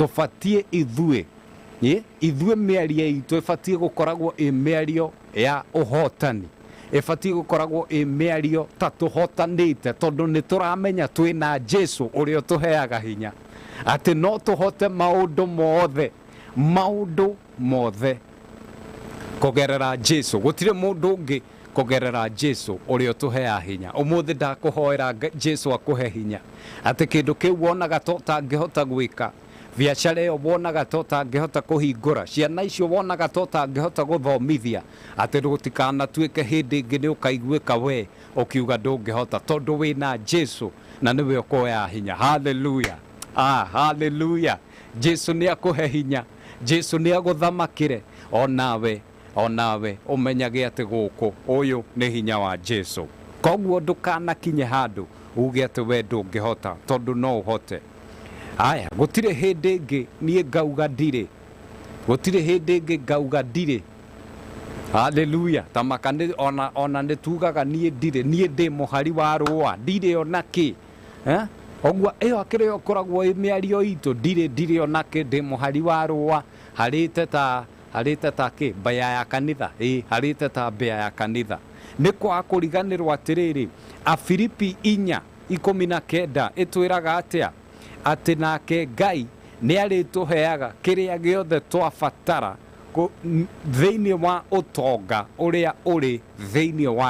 Tũbatiĩ ithuĩ, ithuĩ mĩario itũ ĩbatiĩ gũkoragwo ĩ mĩario ya ũhotani, ĩbatiĩ gũkoragwo ĩ mĩario ta tũhotanĩte, tondũ nĩ tũramenya twĩna Jesu ũrĩa ũtũheaga hinya atĩ no tũhote maũndũ mothe, maũndũ mothe kũgerera Jesu. Gũtirĩ mũndũ ũngĩ kũgerera Jesu ũrĩa ũtũheaga hinya. Ũmũthĩ ndakũhoera Jesu akũhe hinya atĩ kĩndũ kĩu wonaga ta ũtangĩhota gwĩka, biacara ĩyo wonaga ta ũtangĩhota kũhingũra, ciana icio wonaga ta ũtangĩhota gũthomithia, atĩ gũtikanatuĩke hĩndĩ ĩngĩ nĩ ũkaiguĩka we ũkiuga ndũngĩhota, tondũ wĩna Jesu na nĩwe ũkũheaga hinya. Haleluya! Ah, haleluya! Jesu nĩ akũhe hinya, Jesu nĩ agũthamakĩre onawe, onawe ũmenyage atĩ gũkũ ũyũ nĩ hinya wa Jesu. Koguo ndũkanakinye handũ uge atĩ we ndũngĩhota, tondũ no ũhote. Aya, gũtirĩ hĩndĩ ĩngĩ niĩ ngauga ndirĩ, gũtirĩ hĩndĩ ĩngĩ ngauga ndirĩ. Haleluya! Ta makani ona nĩ tugaga niĩ ndirĩ, niĩ ndĩ mũhari wa rũa, ndirĩ ona kĩ. Eh? Ũguo ĩyo akĩrĩ yo ĩkoragwo ĩ mĩario itũ, ndirĩ, ndirĩ ona kĩ, ndĩ mũhari wa rũa, harĩte ta, harĩte ta kĩ, mbĩa ya kanitha, ĩ, harĩte ta mbĩa ya kanitha. Nĩ kwaga kũriganĩrwo atĩrĩrĩ, Afilipi 4:19 ĩtwĩraga atĩa? Atĩ nake Ngai nĩ arĩtũheaga kĩrĩa gĩothe twabatara thĩinĩ wa ũtonga ũrĩa ũrĩ thĩinĩ wa